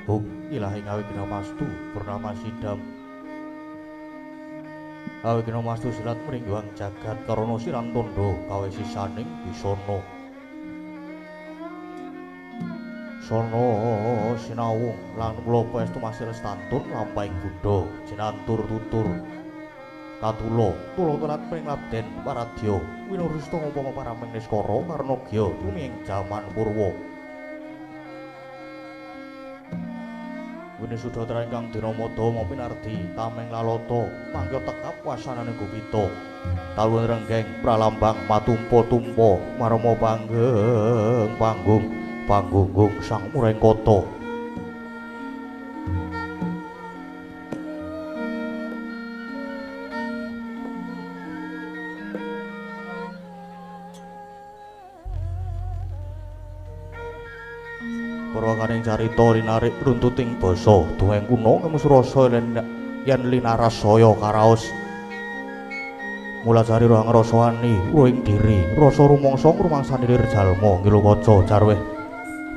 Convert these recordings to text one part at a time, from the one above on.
Huk ilahi ngawigna mastu purnama sidam. Awigna mastu silat mringguang jagat karana siran tondo kawe sisaning bisana. Sono sinawung lan kula paestu masih lestantun lampahing budha jinantur tutur katula tula telat pring labden paradya winurista ngupama paraming niskara karna gya tumi ing jaman purwa. Winisuda ingkang dinamada mapinardi tameng lalata mangkya tekap wasanane gupita talun renggeng pralambang matumpa-tumpa marma panggeng panggung panggunggung sang murengkata. Purwakaning carita linarik runtuting basa dongeng kuna ngemus rasa yen linaras saya karaos. Mulajari roh ngrasani ruing diri rasa rumangsa ngrumangsani lir jalma ngilu kaca jarweh.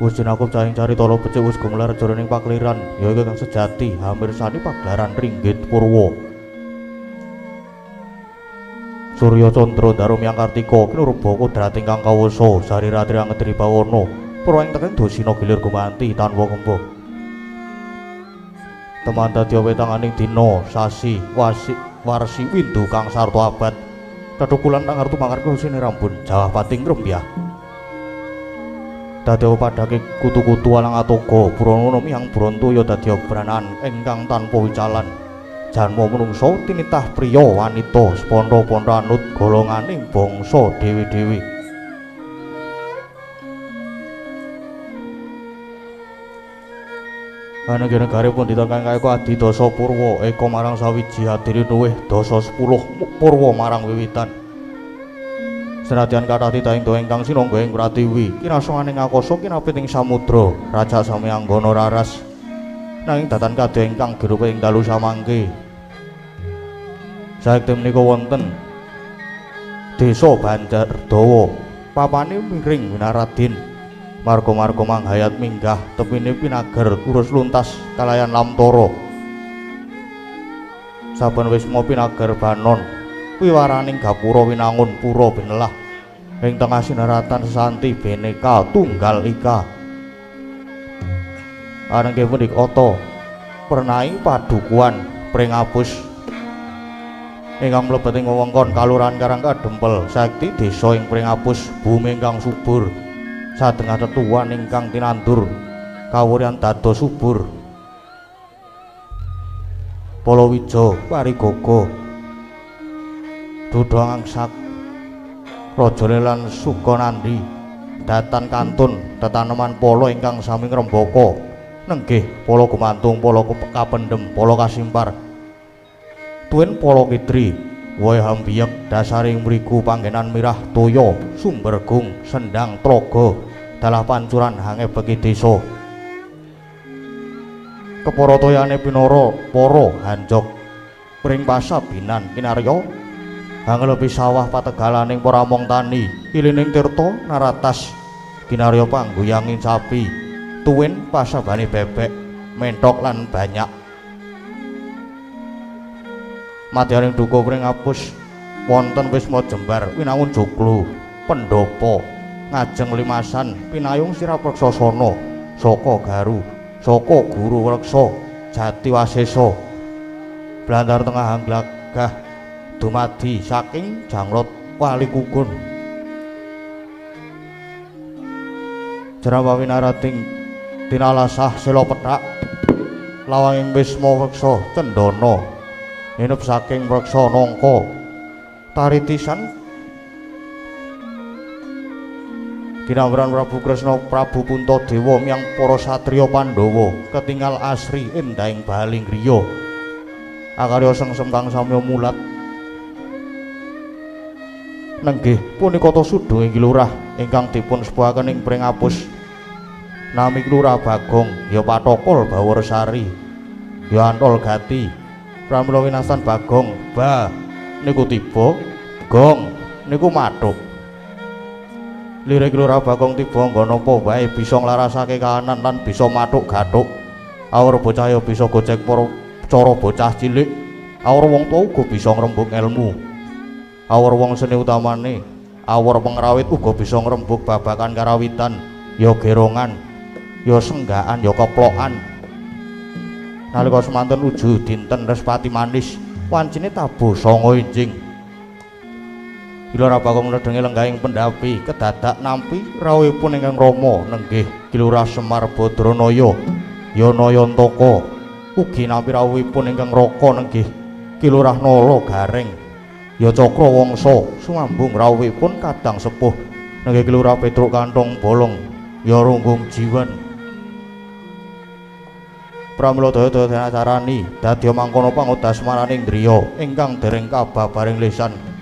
Wis jinakup cahing carita lo becik wis gumelar jroning pakliran ya iku kang sejati hamirsani pagelaran ringgit purwa. Surya candra daru miyang kartika kinurba kodrat ingkang kawasa sariratri angedri bawana purwa ing teken dosina gilir gumanti tanpa kemba. Teman dadi wetanganing dina sasi wasi warsi windu kang sarta abad tetukulan tangartu mangarku sine rambun jawah pating rembyah. Dadi padake kutu-kutu alang atoga brana miyang brontoya dadi branan ingkang tanpa wicalan. Janma menungsa tinitah priya wanita seponto-ponto anut golonganing bangsa dhewe-dhewe. Ananging negari pundhita kang kaya adidasa purwa eka marang sawiji adiri luwih dasa 10 purwa marang wiwitan. Senadyan kathah titahing dawa ingkang sinangga ing pratiwi kinasanganing akasa kinapit ing samudra raja sami anggana raras nanging datan kadya ingkang girup ing dalu samangke. Saekti menika wonten desa Banjardawa papane miring Winaradin marga-marga manghayat minggah tepine pinager urus luntas kalayan lamtara. Saben wisma pinager banon wiwaraning gapura winangun pura binelah ing tengah sinaratan sesanti bhinneka tunggal ika. Ananging punika ata pernai padukuhan Pringapus ingkang mlebet ing wewengkon Kalurahan Karangkadempel saekti desa ing Pringapus bumi ingkang subur sadengah tetuan ingkang tinandur kawuryan dados subur. Palawija parigaga Dudha angsak raja lan Sukanandi datan kantun tetaneman pala ingkang sami ngrembaka nenggih pala gumantung pala kapendhem pala kasimpar tuwin pala kidri wohe hambiyek dasaring mriku panggenan mirah toya sumber gung sendang tlaga dalah pancuran hangebeki desa kepara toyane pinara para hanjok pring pasabinan kinarya hanglepi sawah pategalaning para among tani ilining tirta naratas kinarya pangguyanging sapi tuwin pasabane bebek menthok lan banyak. Madyaning duka Pringapus wonten wisma jembar winangun joglo pendhapa ngajeng limasan pinayung sirapreksasana saka garu saka guru reksa jati wasesa blandar tengah angglagah dumadi saking janglot wali kukun. Jerawa winarating tinalasah sela pethak lawanging wisma reksa cendana ninup saking reksa nangka taritisan kinamran Prabu Kresna Prabu Puntadewa miyang para satriya Pandhawa ketingal asri endahing baling griya akarya sengsem kang samya mulat. Nenggih punika ta sudung inggih lurah ingkang dipun sepuhaken ing Pringapus nami Lurah Bagong ya Pathokol Bawarsari ya Antol Gati pramila winastan Bagong ba niku tiba gong niku mathuk. Lirik Lurah Bagong tiba nggon apa wae bisa nglarasake kahanan lan bisa mathuk gathuk. Awor bocah ya bisa gojek para cara bocah cilik. Awor wong tuwa uga bisa ngrembug elmu. Awor wong seni utamane, awor pengrawit uga bisa ngrembug babagan karawitan, ya gerongan, ya senggaan, ya keplokan. Nalika semanten uju dinten Respati manis, wancine tabuh sanga enjing. Kilurah Bagong nedhengi lenggahing pendhapi kedadak nampi rawuhipun ingkang rama nenggih Kilurah Semar Badranaya Yanayantaka ugi nampi rawuhipun ingkang raka nenggih Kilurah Nala Gareng Ya Cakra Wangsa sumambung rawuhipun kadang sepuh nenggih Kilurah Petruk Kantong Bolong Ya Runggung Jiwan. Pramila daya-daya den acarani dadya mangkono pangodasmaraning driya ingkang dereng kababaring lisan. Yes.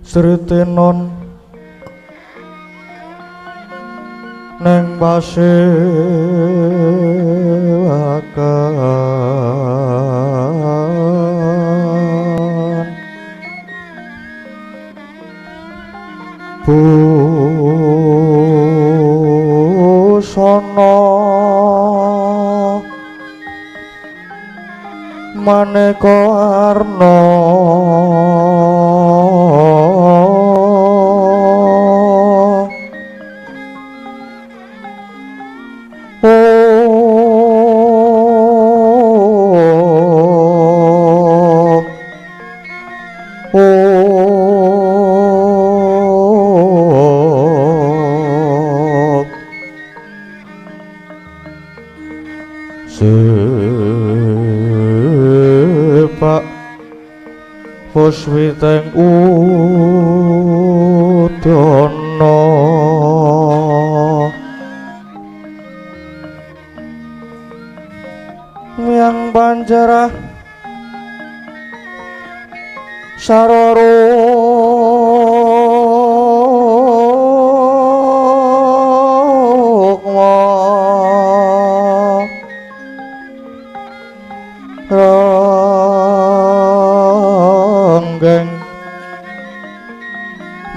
Sritenon neng pasewakan busana maneka warna sepak puswiteng udana miang panjarah saroro ranggeng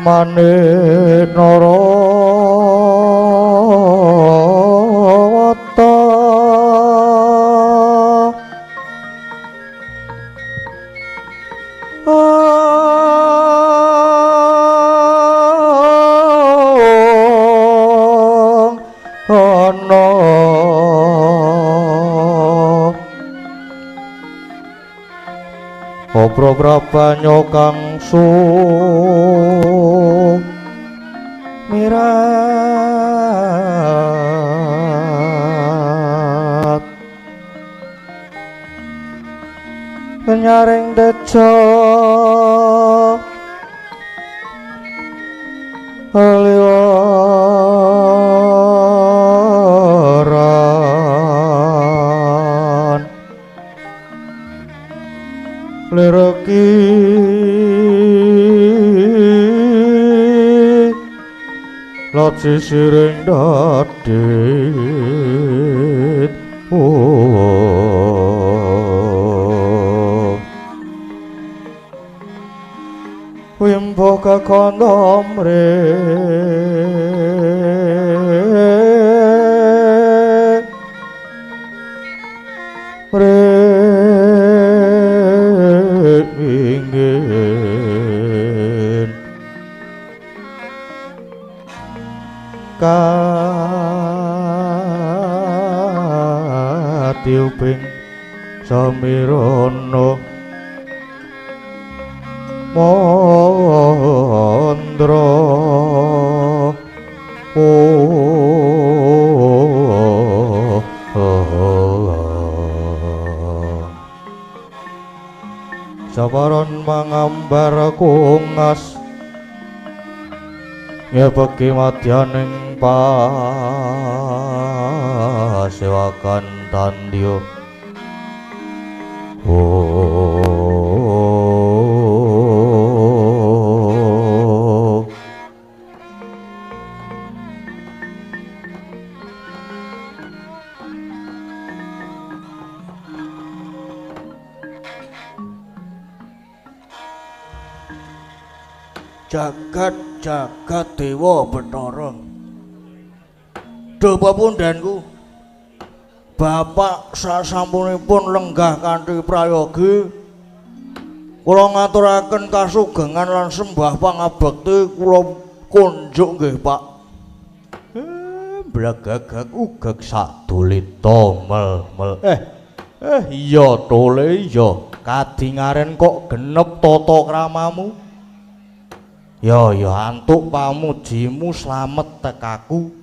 manik narawata ana obro prabanyo kang sumirat nyaring tejo liwaran lireki laci siring dadit wimbo kakandha mringin katiuping samirana mandra sabaron mangambar kungas ngebeki madyaning pasewakan tandya. Jagat jagat dewa Bathara. Duh pepundhenku, bapak sasampunipun lenggah kanthi prayogi, kula ngaturaken kasugengan lan sembah pangabekti kula kunjuk nggih Pak. Blegegeg ugeg sadulita mel mel. Iya tole iya, kadingaren kok genep tata kramamu. Ya ya antuk pamujimu slamet tekaku.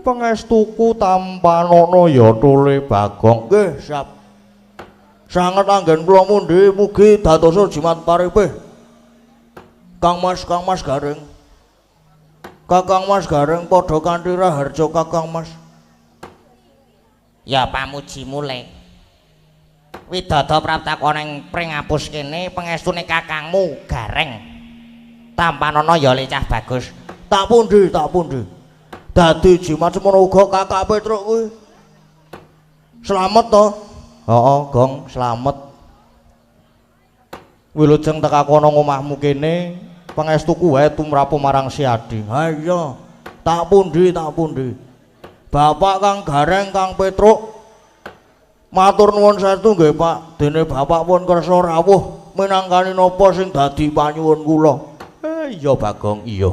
Pangestuku tampanana ya tole Bagong. Nggih, siap. Sanget anggen kula mundhi mugi dadosa jimat paripih. Kang Mas, Kang Mas Gareng. Kakang Mas Gareng padha kanthi raharja Kakang Mas. Ya pamujimu le. Widada praptakon ing pring apus kene pangestune kakangmu Gareng. Tampanana ya lecah bagus. Tak pundi, tak pundi. Dadi jimat semono uga Kakak Petruk kuwi. Slamet to? Heeh, Gong, slamet. Wilujeng tekaku ana ngomahmu kene, pangestuku wae tumrapu marang Si Adi. Ha iya, tak pundi, tak pundi. Bapak Kang Gareng, Kang Petruk, matur nuwun saestu nggih, Pak. Dene bapak pun kersa rawuh minangkani napa sing dadi panyuwun kula. Iya Bagong, iya.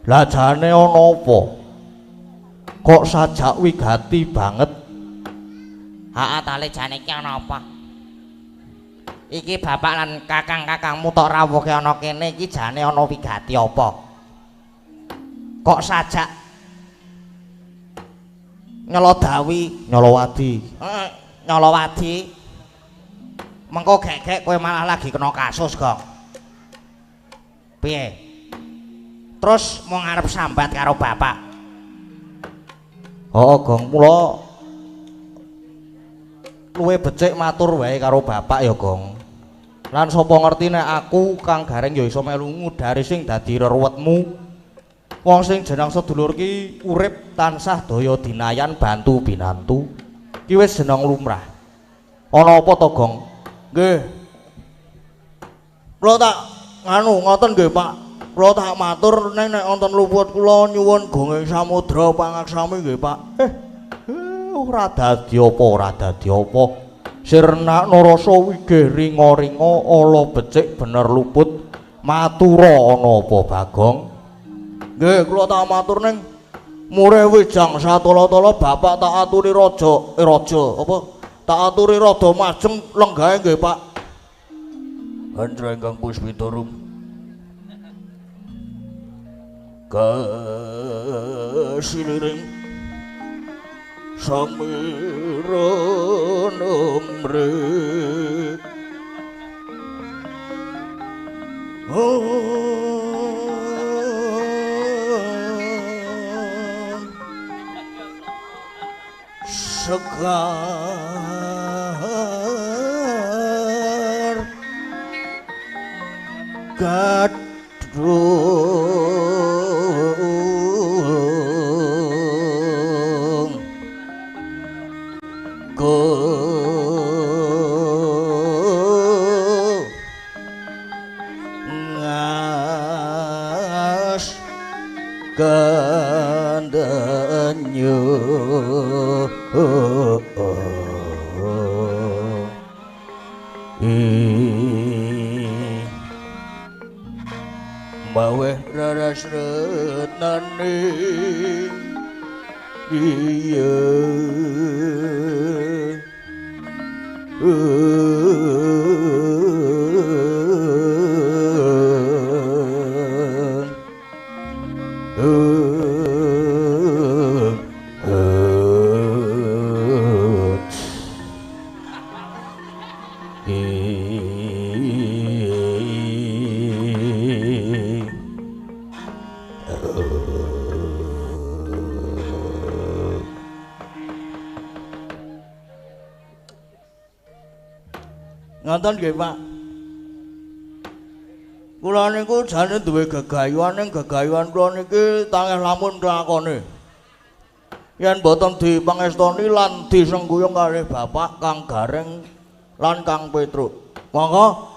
Lah jane ana apa? Kok sajak wigati banget? Heeh ta le jane iki ana apa? Iki bapak lan kakang-kakangmu tok rawuhke ana kene iki jane ana wigati apa? Kok sajak nyeladawi, nyolowadi. Heeh, nyolowadi. Mengko gek-gek kowe malah lagi kena kasus, Gong. Piye? Terus mau ngarep sambat karo bapak? Heeh, Gong, mula luwe becik matur wae karo bapak ya, Gong. Lan sapa ngerti nek aku Kang Gareng ya iso melu ngudari sing dadi reruwetmu. Wong sing jeneng sedulur ki urip tansah daya dinayan bantu binantu. Ki wis jeneng lumrah. Ana apa to, Gong? Nggih. Kula tak nganu ngoten nggih, Pak. Kula tak matur nek wonten luput kula nyuwun gonging samudra pangaksami nggih, Pak. Ora dadi apa, ora dadi apa. Sirnakna rasa wigih ringa-ringa ala becik bener luput. Matura ana apa, Bagong? Nggih, kula tak matur ning murih wijang satala-tala bapak tak aturi raja, raja apa? Tak aturi rada majeng lenggahe nggih, Pak. Hendra ingkang puspitarum. Kasiliring samira nomre. Sekar gadung go ngas kandanyo. Maweh raras retnane iya. Ngoten nggih, Pak. Kula niku jane duwe gegayuhan ning gegayuhan kula niki tangeh lamun lakone. Yen boten dipangestoni lan disengkuyung kalih Bapak Kang Gareng lan Kang Petruk. Monggo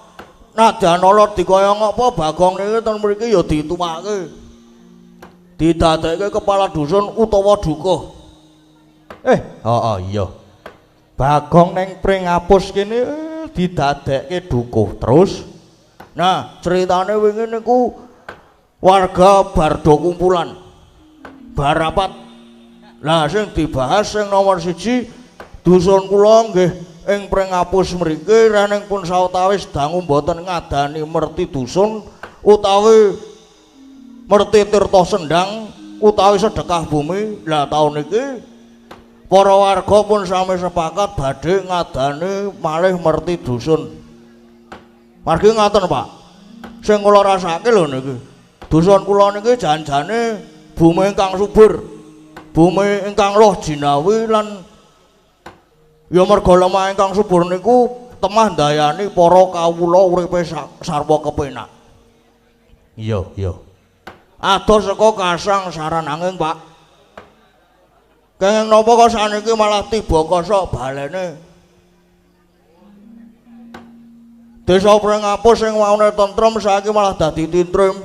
nadyan ala dikaya ngapa Bagong niki ten mriki ya dituwake. Didadekke kepala dusun utawa dukuh. Heeh iya. Bagong ning Pringapus kene didadekke dukuh terus. Nah, ceritane wingi niku warga bardo kumpulan barapat. Lah sing dibahas sing nomor 1 dusun kula nggih ing Pringapus mriki reneng pun sawetawis dangu mboten ngadani merti dusun utawi merti tirta sendang utawi sedekah bumi. Lah taun iki para warga pun sami sepakat badhe ngadani malih merti dusun. Margi ngaten, Pak. Sing kula rasake lho niki. Dusun kula niki jan-jane bumi ingkang subur, bumi ingkang loh jinawi lan ya merga lemah ingkang subur niku temah ndayani para kawula uripe sarwa kepenak. Iya, iya. Adoh saka kasangsaran angin, Pak. Kenging napa kok saniki malah tiba kosok balene. Desa Pringapus sing waune tentrem saiki malah dadi tintrim.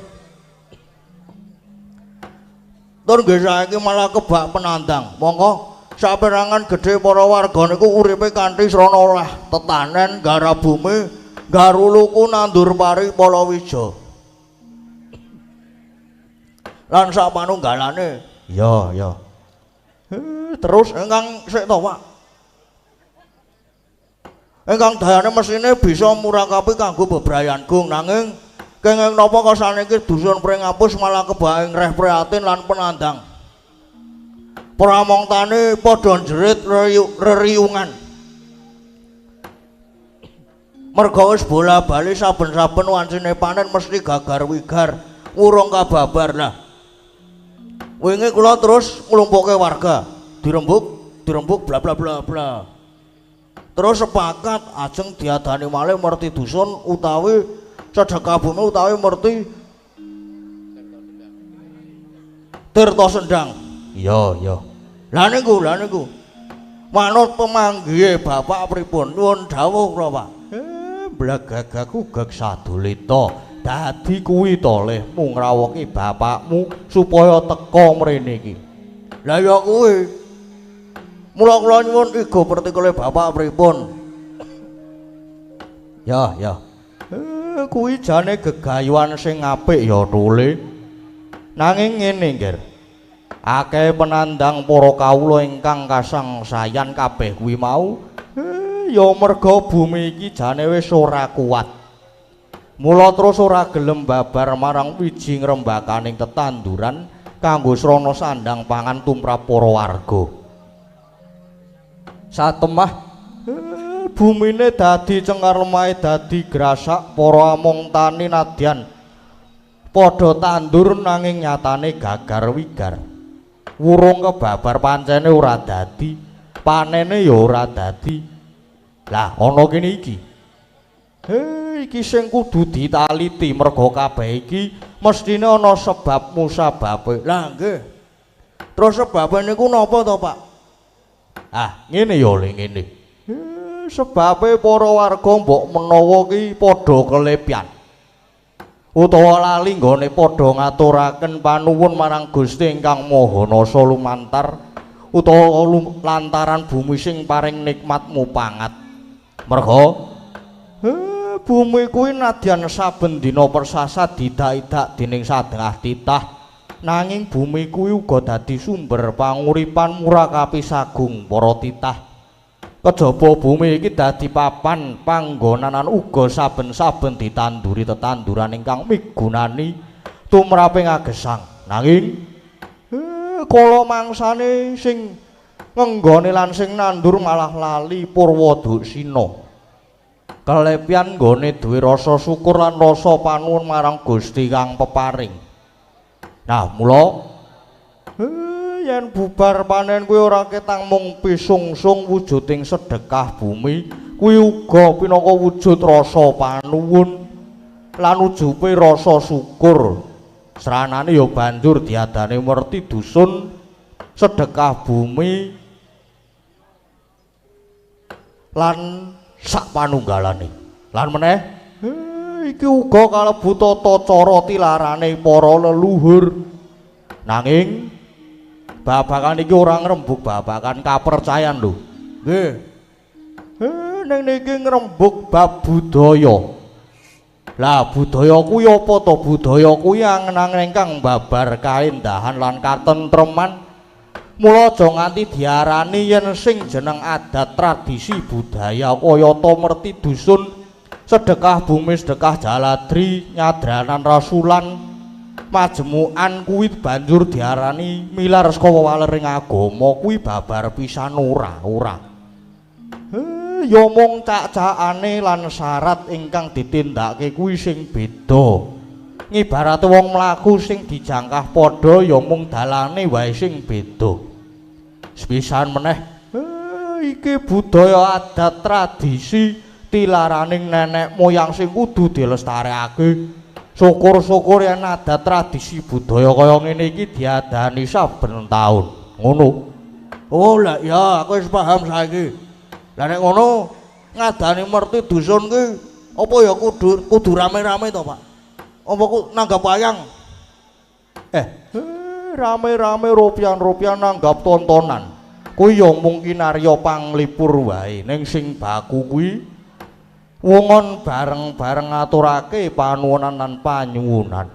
Tur nggih saiki malah kebak penandang. Monggo saperangan gedhe para warga niku uripe kanthi srana olah tetanen, garap bumi, garuluku nandur pari palawija. Lan sak panunggalane. Iya, iya. Terus ingkang sik to, Pak. Ingkang dayane mesine bisa murakapi kanggo bebrayan gung nanging kenging napa kok saniki dusun Pringapus malah kebak ing reh prihatin lan penandang. Pramong tani padha njerit reriungan. Merga wis bola-bali saben-saben wancine panen mesti gagar wigar, wurung kababar lah. Wingi kula terus nglumpukke warga, dirembuk, dirembuk bla bla bla bla. Terus sepakat ajeng diadani malih merti dusun utawi sedekah bumi utawi merti Tirta Sendang. Iya, iya. Lah niku, lah niku. Manut pemanggihe bapak pripun? Nyuwun dawuh kula, Pak. Blegagaku gek sadulita. Dadi kuwi to lehmu ngrawuhi bapakmu supaya teka mrene iki. Lah ya kuwi. Mula kula nyuwun igo pertikele bapak pripun? Ya, ya. Kuwi jane gegayuhan sing apik ya, Tule. Nanging ngene, Ngger. Akeh penandang para kawula ingkang kasangsayan kabeh kuwi mau ya merga bumi iki jane wis ora kuat. Mula terus ora gelem babar marang wiji ngrembakaning tetanduran kanggo srana sandang pangan tumrap para warga. Satemah bumine dadi cengar lemahe dadi grasak para among tani nadyan padha tandur nanging nyatane gagar wigar. Wurung kebabar pancene ora dadi, panene ya ora dadi. Lah ana kene iki. Iki sing kudu ditaliti merga kabeh iki mestine ana sebab musababe. Lah nggih. Terus sebabe niku napa to, Pak? Ah, ngene ya le ngene. Sebabe para warga mbok menawa ki padha kelepyan. Utawa lali nggone padha ngaturaken panuwun marang Gusti ingkang Maha Nasa lumantar utawa lantaran bumi sing paring nikmat mupangat. Merga bumi kuwi nadyan saben dina persasat didak-idak dening sadengah titah, nanging bumi kuwi uga dadi sumber panguripan murakapi sagung para titah. Kejaba bumi iki dadi papan panggonanan uga saben-saben ditanduri tetanduran ingkang migunani tumrape ngagesang. Nanging kala mangsane sing ngenggone lan sing nandur malah lali purwa duksina. Kelepyan nggone duwe rasa syukur lan rasa panuwun marang Gusti kang peparing. Nah, mula yen bubar panen kuwi ora ketang mung pisungsung wujuding sedekah bumi, kuwi uga pinangka wujud rasa panuwun lan ujupe rasa syukur. Sranane ya banjur diadani merti dusun sedekah bumi lan sak panunggalane. Lan meneh iki uga kalebu tata cara tilarane para leluhur. Nanging babakan iki ora ngrembug babakan kapercayan lho. Nggih. Ning niki ngrembug bab budaya. Lah budaya kuwi apa to? Budaya kuwi angen-angen ingkang babar kaendahan lan katentreman. Mula aja nganti diarani yen sing jeneng adat tradisi budaya kayata merti dusun sedekah bumi, sedekah jaladri, nyadranan rasulan, majemukan kuwi banjur diarani milar saka wewalering agama kuwi babar pisan ora, ora. Ya mung cak-cakane lan syarat ingkang ditindakake kuwi sing beda. Ngibarate wong mlaku sing dijangkah padha ya mung dalane wae sing beda. Sepisan meneh, iki budaya adat tradisi tilaraning nenek moyang sing kudu dilestarekake. Syukur-syukur yen adat tradisi budaya kaya ngene iki diadani saben taun. Ngono. Oh lah ya aku wis paham saiki. Lah nek ngono ngadani merti dusun ki apa ya kudu rame-rame to, Pak? Apa ku nanggap wayang? Rame-rame ropian-ropian nanggap tontonan. Kuwi ya mung kinarya panglipur wae. Ning sing baku kuwi wongon bareng-bareng ngaturake panuwunan lan panyuwunan.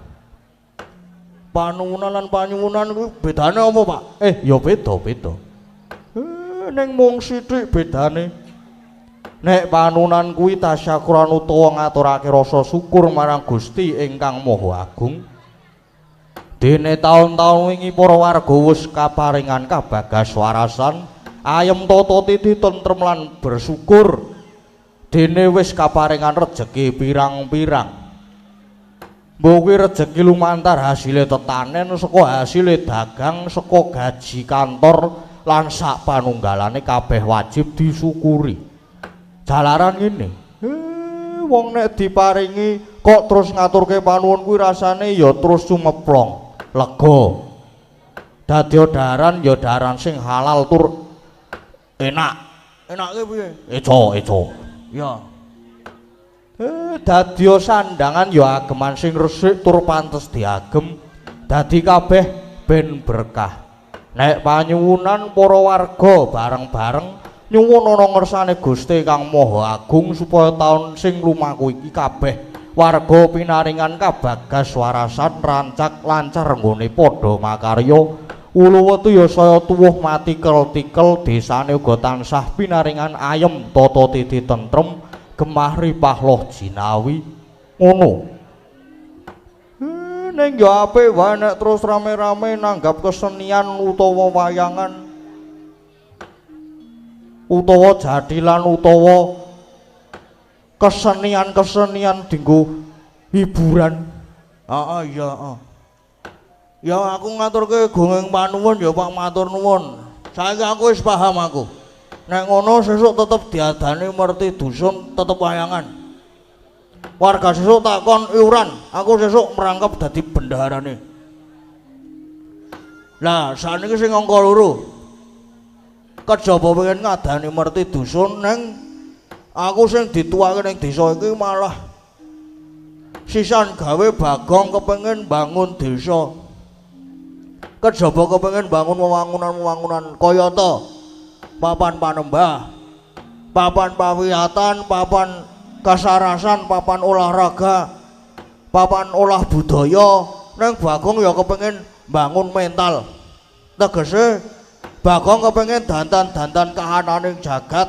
Panuwunan lan panyuwunan kuwi bedane apa, Pak? Ya beda-beda. Ning mung sithik bedane. Nek panuwunan kuwi tasyakuran utawa ngaturake rasa syukur marang Gusti ingkang Maha Agung. Dene taun-taun wingi para warga wis kaparingan kabagas warasan, ayem tata titi tentrem lan bersyukur. Dene wis kaparingan rejeki pirang-pirang. Mbok kuwi rejeki lumantar hasile tetanen, saka hasile dagang, saka gaji kantor lan sak panunggalane kabeh wajib disyukuri. Jalaran ngene, wong nek diparingi kok terus ngaturke panuwun kuwi rasane ya terus sumeplong, lega. Dadi daran ya daran sing halal tur enak. Enake piye? Eco, eco. Ya. Dadi sandangan ya ageman sing resik tur pantes diagem. Dadi kabeh ben berkah. Nek panyuwunan para warga bareng-bareng nyuwun ana ngersane Gusti Kang Maha Agung supaya taun sing lumaku iki kabeh warga pinaringan kabagas warasan rancak lancar nggone padha makarya. Ulu wetu ya saya tuwuh mati tikel-tikel, desane uga tansah pinaringan ayem tata titi tentrem gemah ripah loh jinawi. Ngono. Ning ya apik wae nek terus rame-rame nanggap kesenian utawa wayangan utawa jathilan utawa kesenian-kesenian dinggo hiburan. Heeh, iya, heeh. Ya aku ngaturke gongeng panuwun ya Pak, matur nuwun. Saiki aku wis paham aku. Nek ngono sesuk tetep diadani merti dusun tetep wayangan. Warga sesuk takon iuran, aku sesuk merangkap dadi bendaharane. Lah sakniki sing angka loro. Kejaba pengen ngadani merti dusun neng aku sing dituwake ning desa iki malah sisan gawe Bagong kepengin bangun desa. Kejaba kepengin bangun wewangunan-wewangunan kayata papan panembah, papan pawiyatan, papan kasarasan, papan olahraga, papan olah budaya. Neng Bagong ya kepengin bangun mental. Tegese Bagong kepengin dandan-dandan kahananing jagat,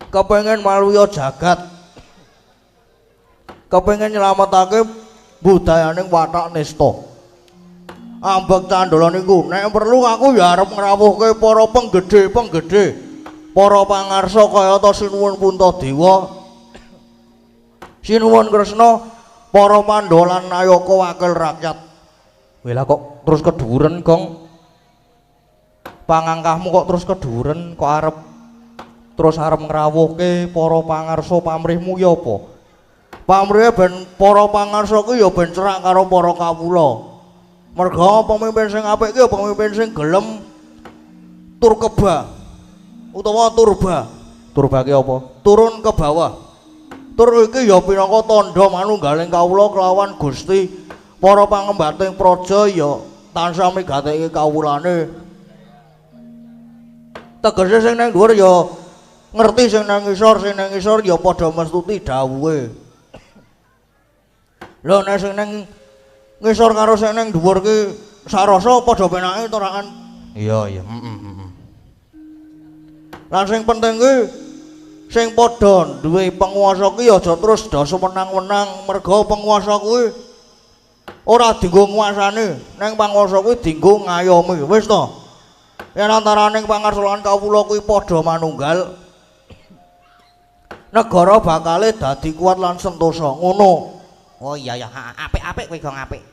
kepengin maluya jagat, kepengin nyelametake budayaning watak nista. Ambek candala niku nek perlu aku ya arep ngrawuhke para penggede-penggede, para pangarsa kayata Sinuwun Puntadewa, Sinuwun Kresna, para Pandhawa lan Nayaka wakil rakyat. Weh lah kok terus keduren, Gong? Pangangkahmu kok terus keduren, kok arep terus arep ngrawuhke para pangarsa pamrihmu ya apa? Pamrihe ben para pangarsa ku ya ben cerak karo para kawula. Merga pemimpin sing apik ki ya pemimpin sing gelem tur keba utawa turba. Turba ki apa? Turun ke bawah. Tur iki ya pinangka tandha manunggaling kawula kelawan Gusti. Para pangembating praja ya tansah migateki kawulane. Tegese sing nang dhuwur ya ngerti sing nang ngisor, sing nang ngisor ya padha mestuti dawuhe. Lho nek sing nang ngisor karo sing nang dhuwur ki sarasa padha penake to ra kan? Iya, iya, heeh. Lan sing penting ki sing padha duwe penguasa ki aja terus do semenang-wenang, merga penguasa kuwi ora dienggo nguasane, nang panguasa kuwi dienggo ngayomi. Wis to. Yen antaraning pangarsa lan kawula kuwi padha manunggal, negara bakale dadi kuat lan sentosa. Ngono. Oh iya ya, apik-apik kowe Gong, apik.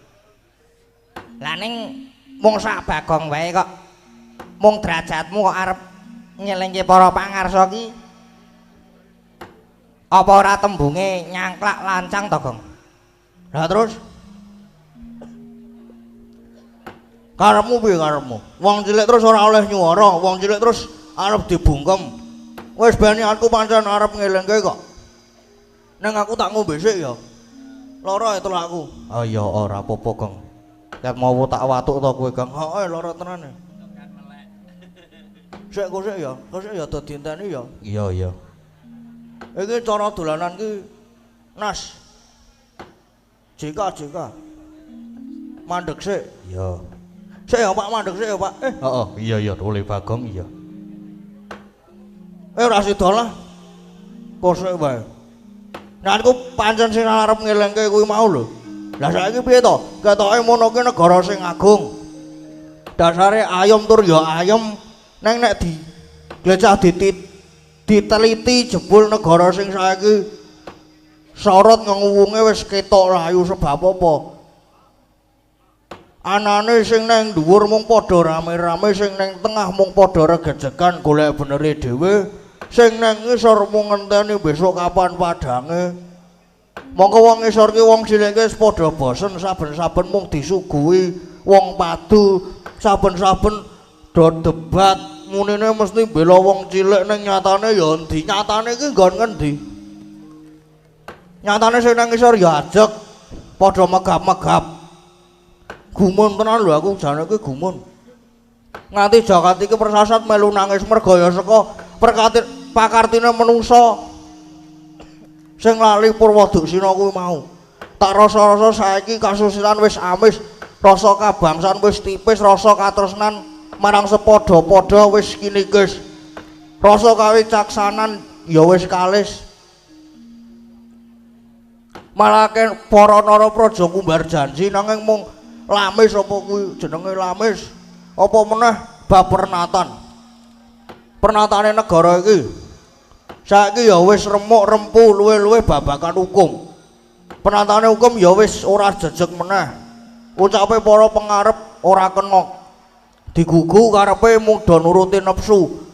Lah ning mung sak Bagong wae kok mung derajatmu kok arep nyelengke para pangarsa ki apa ora tembunge nyangklak lancang to, Gong? Lah terus karepmu piye karepmu? Wong cilik terus ora oleh nyuwara, wong cilik terus arep dibungkem. Wis ben aku pancen arep ngelingke kok. Neng aku tak ngombe sik ya. Lara ya telakku. Oh iya ora apa-apa, Gong. Ket mau tak watuk to kowe, Gong. Heeh, lara tenan. Sik kok sik ya, kok sik ya dadi enteni ya. Iya, iya. Iki cara dolanan ki nas. JK JK. Mandek sik. Iya. Sik ya Pak, mandek sik ya Pak. Heeh, iya iya oleh Bagong iya. Ora sida lah. Kosek wae. Nah aku pancen sing arep ngelingke kuwi mau lho. Lah saiki piye to? Ketoke mono ki negara sing agung. Dasare ayem tur ya ayem, neng nek di glecah diteliti jebul negara sing saiki sorot ngenguwunge wis ketok layu sebab apa? Anane sing neng dhuwur mung padha rame-rame, sing neng tengah mung padha regejegan golek benere dhewe, sing neng ngisor mung ngenteni besok kapan padange. Mongko wong ngisor ki wong cilik wis padha bosen saben-saben mung disuguhi wong padu, saben-saben do debat munine mesti bela wong cilik ning nyatane ya endi? Nyatane iki nggon ngendi? Nyatane sing nang ngisor ya ajeg padha megap-megap. Gumun tenan lho aku jane iki gumun. Nganti jagat iki persasat melu nangis merga ya saka perkati pakartine menungsa sing lali Purwoduksina kuwi mau. Tak rasa-rasa saiki kasusilan wis amis, rasa kabangsan wis tipis, rasa katresnan marang sepadha-padha wis kinikis. Rasa kawicaksanan ya wis kalis. Malah para narapraja kumbar janji nanging mung lamis apa kuwi jenenge lamis. Apa meneh bab pernatan. Pernatane negara iki saiki ya wis remuk rempu luwe-luwe babagan hukum. Penatane hukum ya wis ora jejeg meneh. Ucape para pengarep ora kena digugu karepe mung do nuruti nepsu.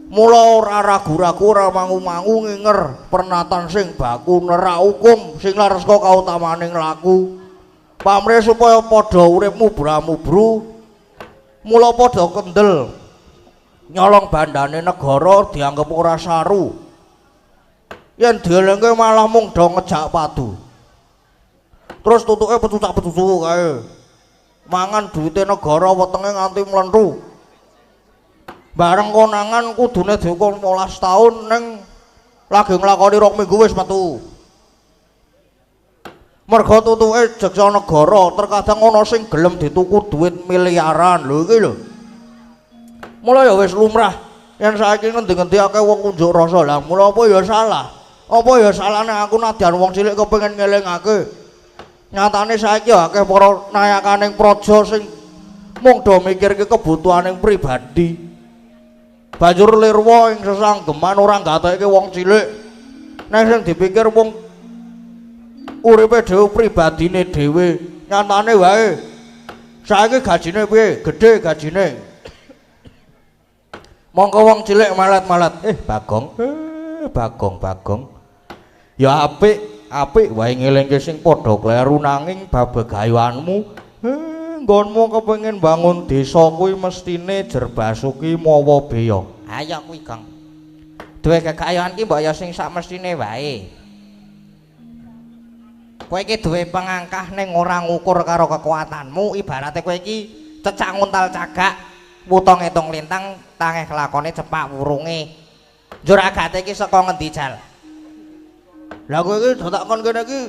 Mula ora ragu-ragu ora mangu-mangu nginger pernatan sing baku nerak hukum sing lareska kautamaning laku. Pamrih supaya padha uripmu bramubru, mula padha kendel nyolong bandane negara dianggep ora saru. Yen dielingke malah mung do ngejak padu. Terus tutuke pecucak-pecucuk kae. Mangan duwite negara wetenge nganti mlentu. Bareng konangan kudune dihukum 15 tahun ning lagi nglakoni 2 minggu wis metu. Merga tutuke jaksa negara terkadang ana sing gelem dituku duit miliaran lho iki lho. Mula ya wis lumrah yen saiki ngendi-ngendi akeh wong unjuk rasa. Lah mula apa ya salah? Apa ya salahne aku nadyan wong cilik kepengin ngelingake. Nyatane saiki ya akeh para nayakaning praja sing mung do mikirke kebutuhaning pribadi. Banjur lirwa ing sesanggeman ora nggatekke wong cilik. Nek sing dipikir wong uripe dhewe pribadine dhewe, nyatane wae saiki gajine piye? Gedhe gajine. Mongko wong cilik malat-malat, Bagong, Bagong, Bagong. Ya apik, apik wae ngelingke sing padha kleru nanging bab gayuanmu, nggonmu kepengin bangun desa kuwi mestine Jerbasuki mawa beya. Ayo kuwi, Gong. Duwe gegayuhan ki mbok ya sing sak mestine wae. Kowe iki duwe pengangkah ning ora ngukur karo kekuatanmu, ibarate kowe iki cecak nguntal cagak, wuta ngitung lintang, tangeh lakone cepak wurunge. Njur agate iki saka ngendi, Jal? Lah kowe iki do tak kon kene iki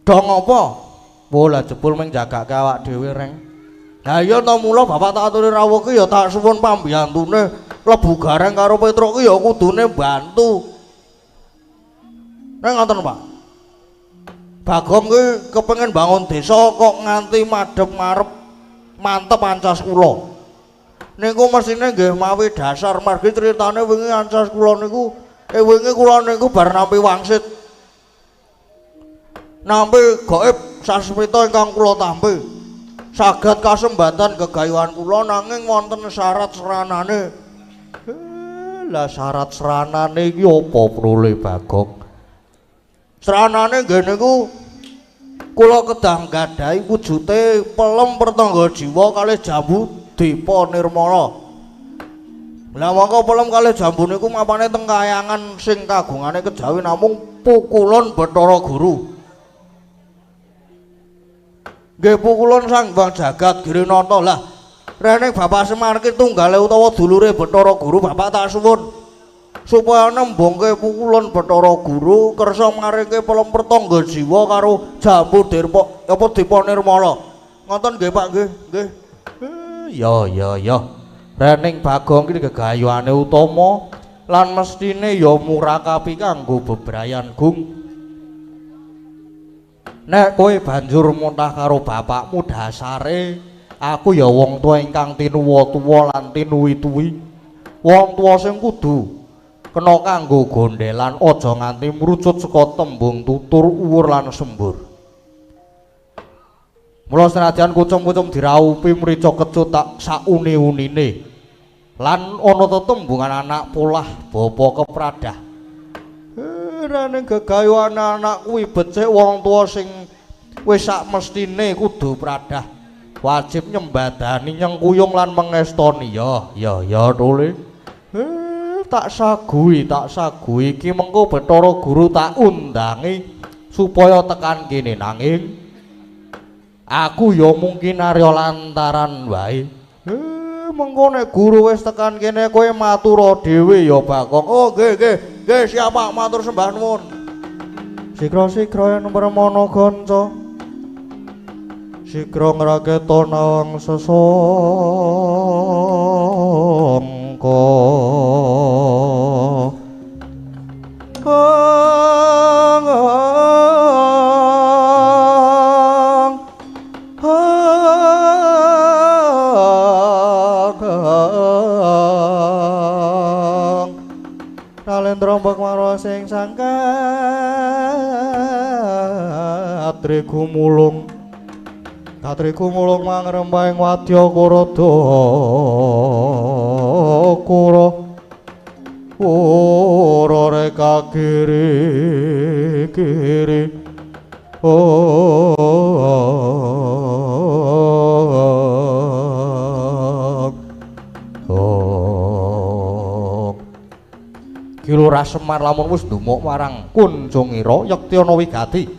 do ngopo? Wo lah jebul mung jagake awak dhewe, Reng. Lah iya to mula bapak tak aturi rawuh ki ya tak suwun pambiyantune Lebu Gareng karo Petruk ki ya kudune bantu. Neng ngoten, Pak. Bagong ki kepengin bangun desa kok nganti madhep marep mantep ancas kula. Niku mesine nggih mawi dasar margi critane wingi ancas kula niku wingi kula niku bar nampi wangsit. Nampi gaib sasmita ingkang kula tampi. Saged kasembatan gegayuhan kula nanging wonten syarat seranane. Lah syarat seranane iki apa prole Bagong? Seranane nggih niku Kula kedah nggadahi wujute pelem pertangga jiwa kalih jambu Dipa Nirmala. Lah mongko pelem kalih jambu niku mapane teng kayangan sing kagungane kejawi namung pukulun Bathara Guru. Nggih pukulun Sang Hyang Jagat Girinata. Lah rene Bapak Semar ki tunggale utawa dulure Bathara Guru, Bapak tak suwun supaya nembungke pukulun Bathara Guru kersa maringke pelem pertangga jiwa karo jambu Dirpa apa Dipa Nirmala. Ngoten nggih Pak nggih, nggih. Ya ya ya. Rening Bagong iki gegayuhane utama lan mestine ya murakapi kanggo bebrayan gung. Nek kowe banjur muntah karo bapakmu dasare aku ya wong tuwa ingkang tinuwa-tuwa lan tinuwi-tuwi. Wong tuwa sing kudu kena kanggo gondhelan aja nganti mrucut saka tembung tutur uwur lan sembur. Mula senajan kucum-kucum diraupi mrica kecut tak sauni-unine. Lan ana tetembungan anak polah bapa kepradah. Rene gegayuhan anak kuwi becik wong tuwa sing wis sak mestine kudu pradah. Wajib nyembadani nyengkuyung lan mengestoni. Ya ya ya tole. Tak saguhi, tak saguhi iki mengko Bathara Guru tak undangi supaya tekan kene nanging aku ya mungkin arya lantaran wae. Mengko nek guru wis tekan kene kowe matura dhewe ya Bagong. Oh nggih nggih nggih siap Pak, matur sembah nuwun. Sikra-sikra yen permana kanca sikra ngraketa nawang sesangka. Nalendra mbok sing sangkat gumulung katri gumulung mangrembang wadya kurada kura ora reka kiri kiri Ki Lurah Semar lamun wis ndumuk marang Kunjungira yekti ana wigati.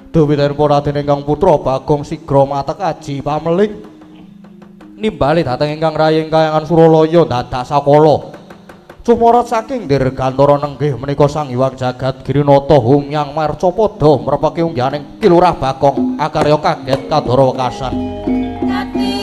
Duwiten Raden ingkang putra Bagong sigra matek aji pameling nimbali dhateng ingkang raying kayangan Suralaya dadak sakala. Cumorot saking dirgantara nenggih menika Sang Hyang Jagat Girinata humyang marcapada mrepeki unggahaning Ki Lurah Bagong akarya kaget kadara wekasan. Bye.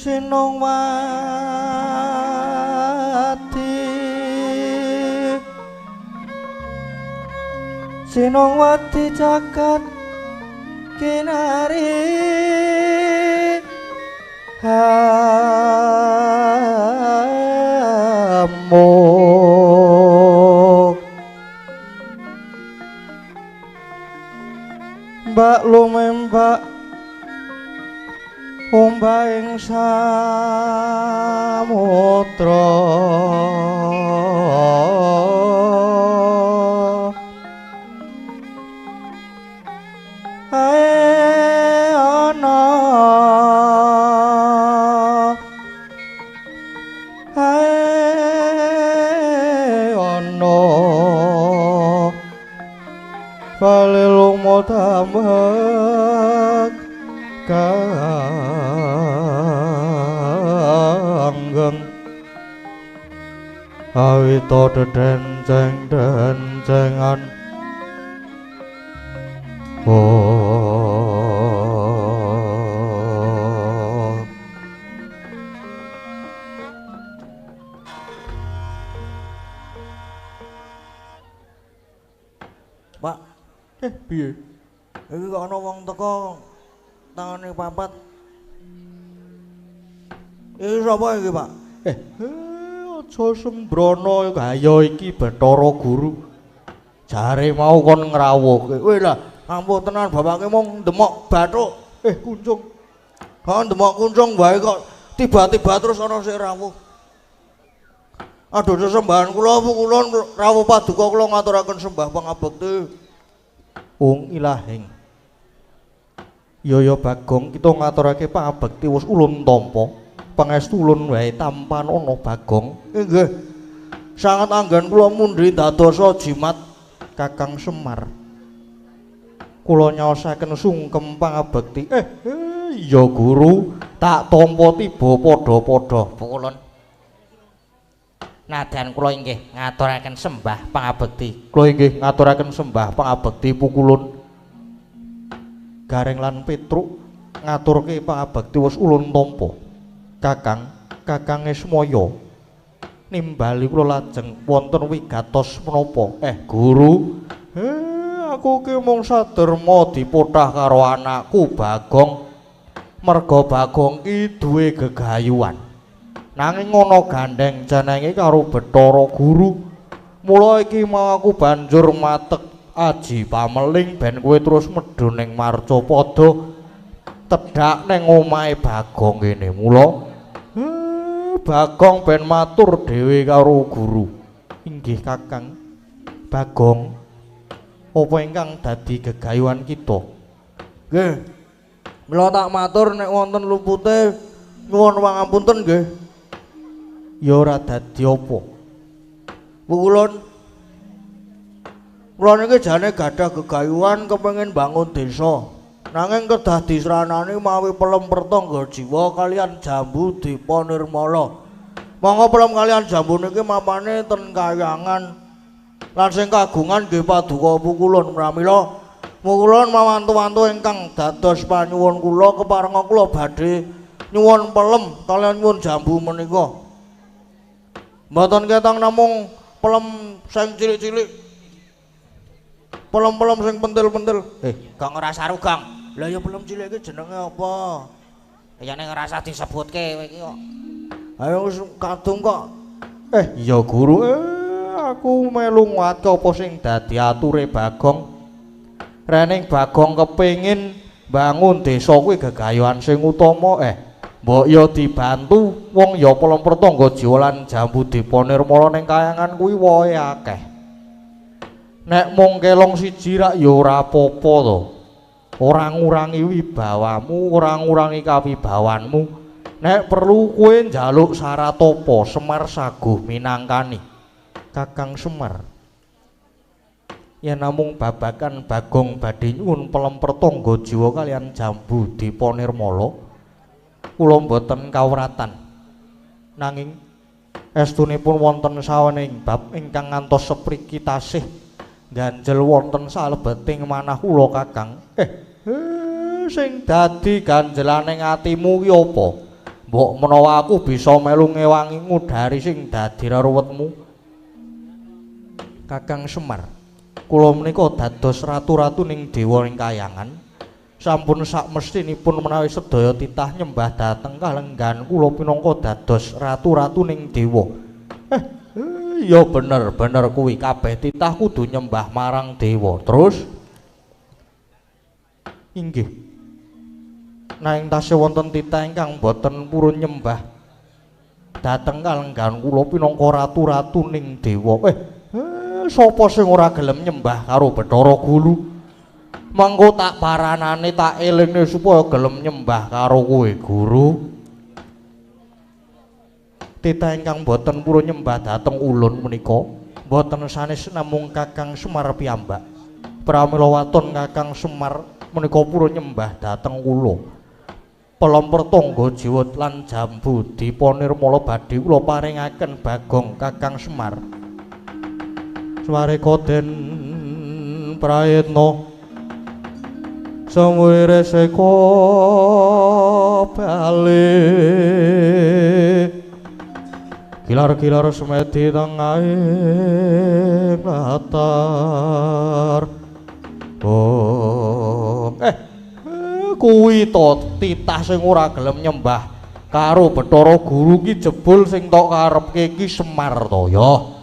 Sinongwati Sinongwati jagat kinari hamuk Mbak lumembak ombak ing samudra ae ana ae ana bali lumo tambek kanggeng awita dedenceng-dencengan. Oh. Pak, piye? Iki kok ana wong teko tangane papat. Iki sapa iki, Pak? Aja sembrono ayo iki Bathara Guru. Jare mau kon ngrawuhke. Weh lah, ampuh tenan bapake mung ndemok bathuk. Kuncung. Kok ndemok kuncung wae kok tiba-tiba terus ana sing rawuh. Aduh sesembahan kula kula rawuh paduka kula ngaturaken sembah pangabekti. Ung ilahing. Yaya Bagong kita ngaturake pangabekti wis ulun tampa. Pangestu ulun wae tampanana Bagong. Inggih. Sanget anggen kula mundhi dadosa jimat Kakang Semar. Kula nyaosaken sungkem pangabekti. Iya Guru, tak tampa tiba padha-padha. Pukulun. Nadyan kula inggih ngaturaken sembah pangabekti. Kula inggih ngaturaken sembah pangabekti pukulun. Gareng lan Petruk ngaturke pangabekti wis ulun tampa. Kakang, Kakang Ismaya nimbali kula lajeng wonten wigatos menapa? Guru, aku ki mung saderma dipothah karo anakku Bagong. Merga Bagong ki duwe gegayuhan. Nanging ana gandheng jenenge karo Bathara Guru. Mula iki mau aku banjur matek aji pameling ben kowe terus medhun ning Marcapada tedhak ning omahe Bagong kene. Mula Bagong ben matur dhewe karo guru. Inggih Kakang. Bagong, apa ingkang dadi gegayuhan kita? Nggih. Mula tak matur nek wonten lupute nyuwun pangapunten nggih. Ya ora dadi apa. Pukulun. Kula niki jane gadah gegayuhan kepengin bangun desa. Nanging kedah disranani mawi pelem pertangga jiwa kalian jambu Dipa Nirmala. Monggo pelem kalian jambu niki mapane ten kayangan. Lan sing kagungan nggih paduka pukulun. Pramila pukulun mawantu-wantu ingkang dados panyuwun kula keparenga kula badhe nyuwun pelem kalian nyuwun jambu menika. Mboten ketang namung pelem sing cilik-cilik. Pelem-pelem sing pentil-pentil. Gong ora saru, Gong. Lah ya pelem cilik iki jenenge apa? Kayane ora usah disebutke kowe iki kok. Ayo wis kadung kok. Iya Guru, aku melu nguatke apa sing dadi ature Bagong. Rening Bagong kepengin bangun desa kuwi gegayuhan sing utama. Mbok ya dibantu wong ya pelem pertangga jiwa lan jambu Dipa Nirmala ning kayangan kuwi wohe akeh. Nek mung kelong siji rak ya ora apa-apa to. Ora ngurangi wibawamu, ora ngurangi kawibawanmu. Nek perlu kowe njaluk syarat apa, Semar saguh minangkani. Kakang Semar, yen namung babakan Bagong badhe nyuwun pelem pertangga jiwa kalian jambu Dipa Nirmala, kula mboten kawratan. Nanging estunipun wonten sawening bab ingkang ngantos sepriki tasih ganjel wonten salebeting manah kula Kakang. Sing dadi ganjelane atimu ki apa? Mbok menawa aku bisa melu ngewangi ngudari sing dadi ruwetmu. Kakang Semar, kula menika dados ratu-ratu ning dewa ing kayangan. Sampun sak mestinipun menawi sedaya titah nyembah dhateng kalenggahan kula pinangka dados ratu-ratu ning dewa. Ya bener, bener kuwi kabeh titah kudu nyembah marang dewa. Terus inggih. Nanging tasih wonten titah ingkang boten purun nyembah dhateng kalenggahan kula pinangka ratu-ratu ning dewa. Sapa sing ora gelem nyembah karo Bathara Guru? Mengko tak paranane tak elingne supaya gelem nyembah karo kowe, Guru. Titah ingkang boten purun nyembah dhateng ulun menika boten sanes namung Kakang Semar piyambak. Pramila waton Kakang Semar menika purun nyembah dhateng kula. Pelem pertangga jiwa lan jambu dipa nirmala badhe kula paringaken Bagong Kakang Semar. Swareka den prayitna samuwire seka bali gilar-gilar semedi tengahing latar. Oh, kuwi to titah sing ora gelem nyembah karo Bathara Guru ki jebul sing tok karepke ki Semar to ya.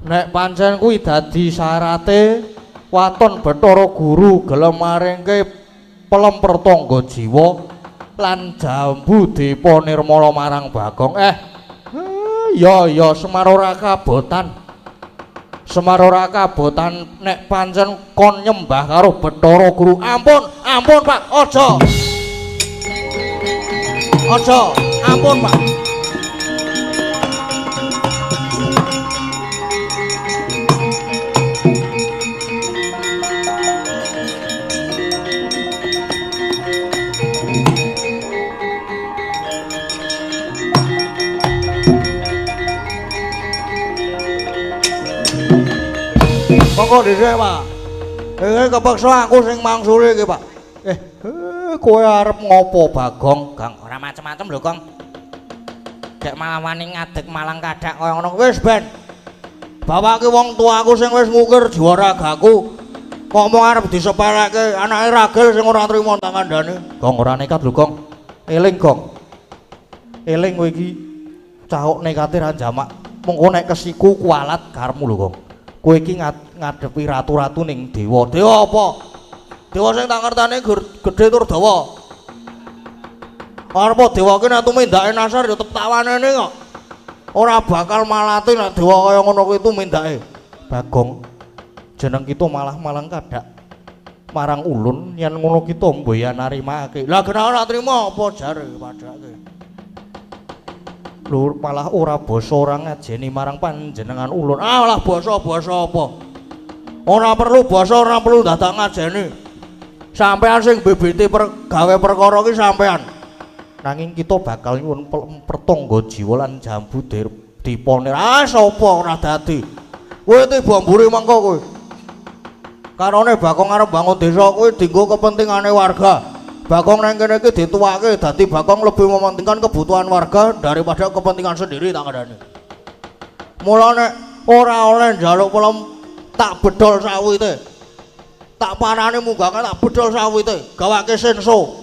Nek pancen kuwi dadi syarate waton Bathara Guru gelem maringke pelem pertangga jiwa lan jambu dipa nirmala marang Bagong. Ya ya Semar ora kabotan. Semar ora kabotan nek pancen kon nyembah karo Bathara Guru. Ampun, ampun Pak, aja. Aja, ampun Pak. Monggo dhisik, Pak. Iki kepeksa aku sing mangsuli iki, Pak. Kowe arep ngopo, Bagong? Gong, ora macem-macem lho, Gong. Gek malah wani ngadeg malang kadak kaya ngono. Wis ben. Bapake wong tuaku sing wis ngukir jiwa ragaku. Kok mung arep disepeleke anake ragil sing ora trimo tak kandhane. Gong, ora nekat lho, Gong. Eling, Gong. Eling kowe iki cahok nekate ra jamak. Mengko nek kesiku kualat karepmu lho, Gong. Kowe iki ngadepi ratu-ratu ning dewa. Dewa apa? Dewa sing tak ngertane gedhe tur dawa. Arep dewa ki nek tumindake nasar ya tetep tak wanene kok. Ora bakal malati nek dewa kaya ngono kuwi tumindake. Bagong, jeneng kita malah malang kadak marang ulun yen ngono kita mboya narimake. Lah kena ora trimo apa jare padake. Lur malah ora basa ora ngajeni marang panjenengan ulun. Ah lah basa-basa apa? Ora perlu basa, ora perlu dadak ngajeni. Sampean sing bibiti gawe perkara ki sampean. Nanging kita bakal nyuwun pertangga jiwa lan jambu diponir. Ah sapa ora dadi. Kowe tiba mburi mengko kowe. Karone Bagong arep bangun desa kuwi dienggo kepentingane warga. Bagong nang kene iki dituwake dadi Bagong lebih mementingkan kebutuhan warga daripada kepentingan sendiri tak kandhani. Mula nek ora oleh njaluk pelem tak bedol sawite. Tak parani munggahke tak bedol sawite, gawake senso.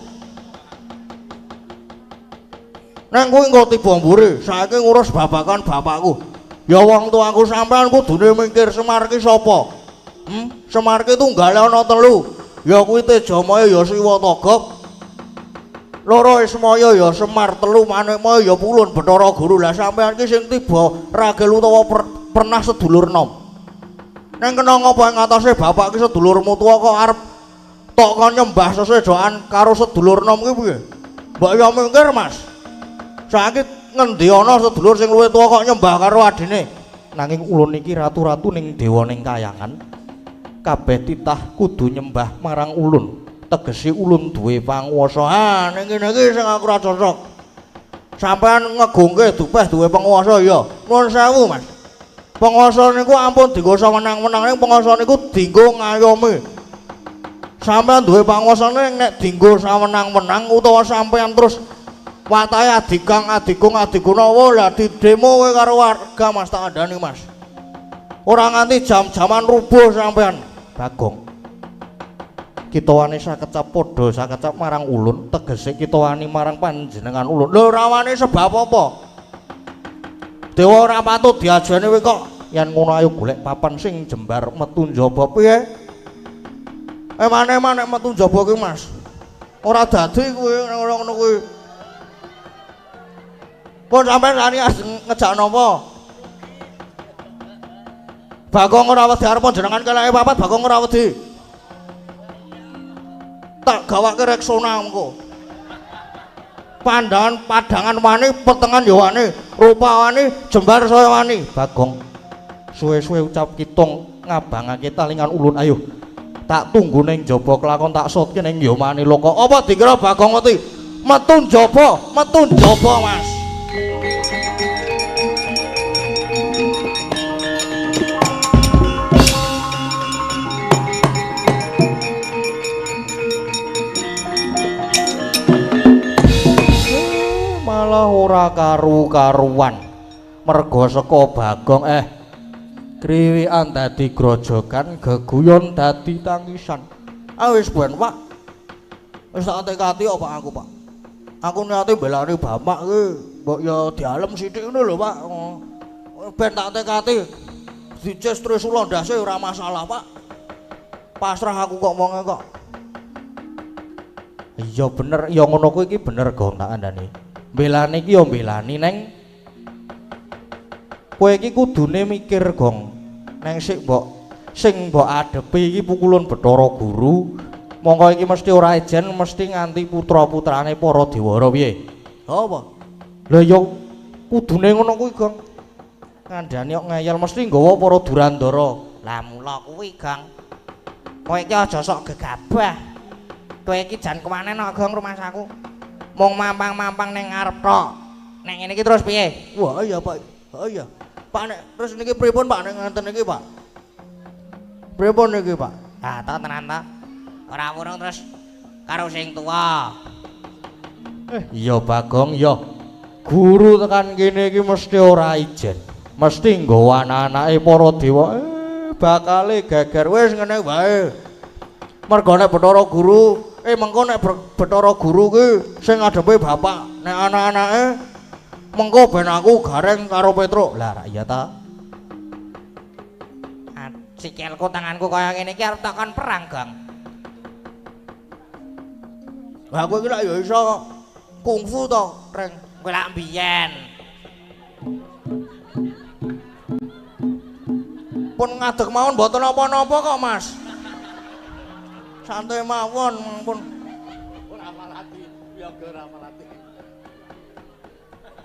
Neng kuwi engko tiba mburi, saiki ngurus babakan bapakku. Ya wong tuaku sampean kudune mikir Semar ki sapa? Semar ki tunggale ana telu. Ya kuwi Tejamaya ya Siwa Togok. Loro Ismaya ya Semar, telu Manikmaya ya Pulun Bathara Guru. Lah sampean ki sing tiba ragil utawa pernah sedulur nom. Neng kena ngapa ing atase bapak ki sedulurmu tuwa kok arep tok kon nyembah sesedokan karo sedulur nom ki piye? Mbok ya mikir, Mas. Saiki ngendi ana sedulur sing luwih tuwa kok nyembah karo adine? Nanging ulun iki ratu-ratu ning dewa ning kayangan. Kabeh titah kudu nyembah marang ulun. Tegese ulun duwe panguwasa. Ah, ning kene iki sing aku ora cocok. Sampean ngegungke dupeh duwe penguasa ya. Nuwun sewu, Mas. Penguasa niku ampun dienggo sawenang-wenang, ning penguasa niku dienggo ngayomi. Sampean duwe panguasane nek dienggo sawenang-wenang utawa sampean terus Watahe Adikang, Adigung, Adigunawa lah didemo kowe karo warga Mas tak kandhani Mas. Ora nganti jam-jaman rubuh sampean. Bagong. Kita wani sakecap padha sakecap marang ulun, tegese kita wani marang panjenengan ulun. Lho ora wani sebab apa? Dewa ora patut diajeni kowe kok. Yen ngono ayo golek papan sing jembar metu njaba piye? Emane-emane metu njaba kuwi Mas. Ora dadi kuwi ngono kuwi. Pun sampean lani ngejak napa? Bagong ora wedi arep jenengan keleke papat Bagong ora wedi. Tak gawake Rexona engko. Pandangan padangan wani, petengan ya wani, rupa wani, jembar saya wani. Bagong suwe-suwe ucap kitung ngabangake talingan ulun ayo. Tak tunggu ning njaba kelakon tak sotke ning yomane loka. Apa dikira Bagong wedi? Metu njaba, metu njaba Mas. Malah ora karu-karuan merga saka Bagong kriwikan dadi grojogan geguyon dadi tangisan. Ah wis ben Pak, wis tak tekati kok Pak aku Pak. Aku niate mbelani bapak ki mbok ya dialem sithik ngono lho Pak. Ben tak tekati dices trisula ndase ora masalah Pak. Pasrah aku kok wonge kok. Iya bener, ya ngono kuwi iki bener Gong tak kandhani. Mbelani iki ya mbelani neng kowe iki kudune mikir Gong. Neng sik mbok sing mbok adepi iki pukulun Bathara Guru. Mongko iki mesti ora ejen, mesti nganti putra-putrane para dewara piye? Apa? Lah ya kudune ngono kuwi Gong. Ngandhani kok ngeyel mesti nggawa para durandara. Lah mula kuwi Gong. Kowe iki aja sok gegabah. Kowe iki jan kewanen kok Gong rumangsaku. Mung mampang-mampang ning ngarep tok. Nek ngene iki terus piye? Wah iya Pak. Oh iya. Pak nek terus niki pripun Pak nek ngenten niki Pak? Pripun niki Pak? Ah to tenan to. Ora wurung terus karo sing tuwa. Iya Bagong ya. Guru tekan kene iki mesti ora ijen. Mesti nggawa anak-anake para dewa. Bakale geger wis ngene wae. Mergo nek Bathara Guru, mengko nek Bathara Guru ki sing ngadepe bapak, nek anak-anake mengko ben aku Gareng karo Petruk. Lah iya ta. Sikilku tanganku kaya ngene iki arep takon perang, Gong. Lah kowe iki lak ya iso kungfu to, Reng. Kowe lak mbiyen. Pun ngadeg mawon mboten napa-napa kok, Mas. Santai mawon pun. Ora malati, yoga ora malati.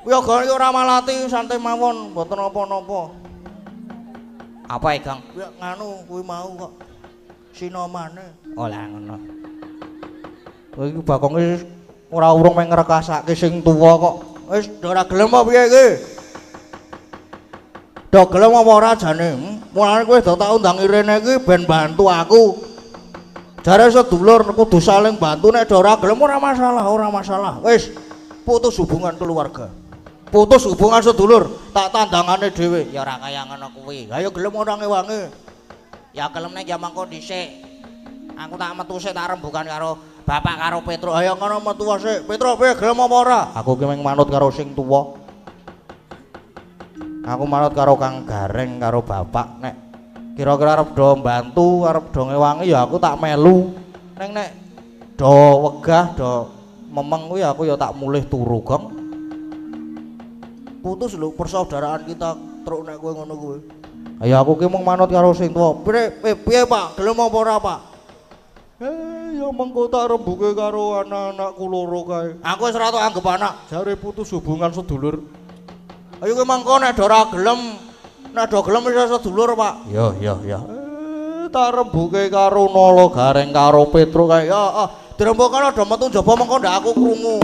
Yoga iki ora malati, santai mawon mboten napa-napa. Apa e, Gong? Ya nganu kuwi mau kok. Sinomane. Oh lah ngono. Kowe iki Bagong wis ora urung meng ngrekasake sing tuwa kok. Wis ora gelem apa piye iki? Do gelem apa ora jane? Mulane kowe do tak undang irene iki ben bantu aku. Jare sedulur kudu saling bantu, nek do ora gelem ora masalah, ora masalah. Wis putus hubungan keluarga. Putus hubungan sedulur, tak tandangane dhewe. Ya ora kaya ngono kuwi. Lah ya gelem ora ngewangi. Ya gelem nek ya mangko dhisik. Aku tak metu sik tak rembugan karo bapak karo Petruk. Ayo ngono metu sik. Petruk piye gelem apa ora? Aku ki mung manut karo sing tuwa. Aku manut karo Kang Gareng karo bapak. Nek kira-kira arep do mbantu, arep do ngewangi ya aku tak melu. Neng nek do wegah, do memeng kuwi aku ya tak mulih turu, Gong. Putus lho persaudaraan kita truk nek kowe ngono kuwi. Ya aku ki mung manut karo sing tuwa. Piye piye Pak? Gelem apa ora, Pak? Ya mengko tak rembuke karo anak-anakku loro kae. Aku wis ora tok anggep anak. Jare putus hubungan sedulur. Ayo kowe mengko nek ora gelem, nek do gelem wis sedulur, Pak. Ya ya ya. Tak rembuke karo Nala Gareng karo Petruk kae. Ya, dirembukan do metu njaba mengko ndak aku krungu.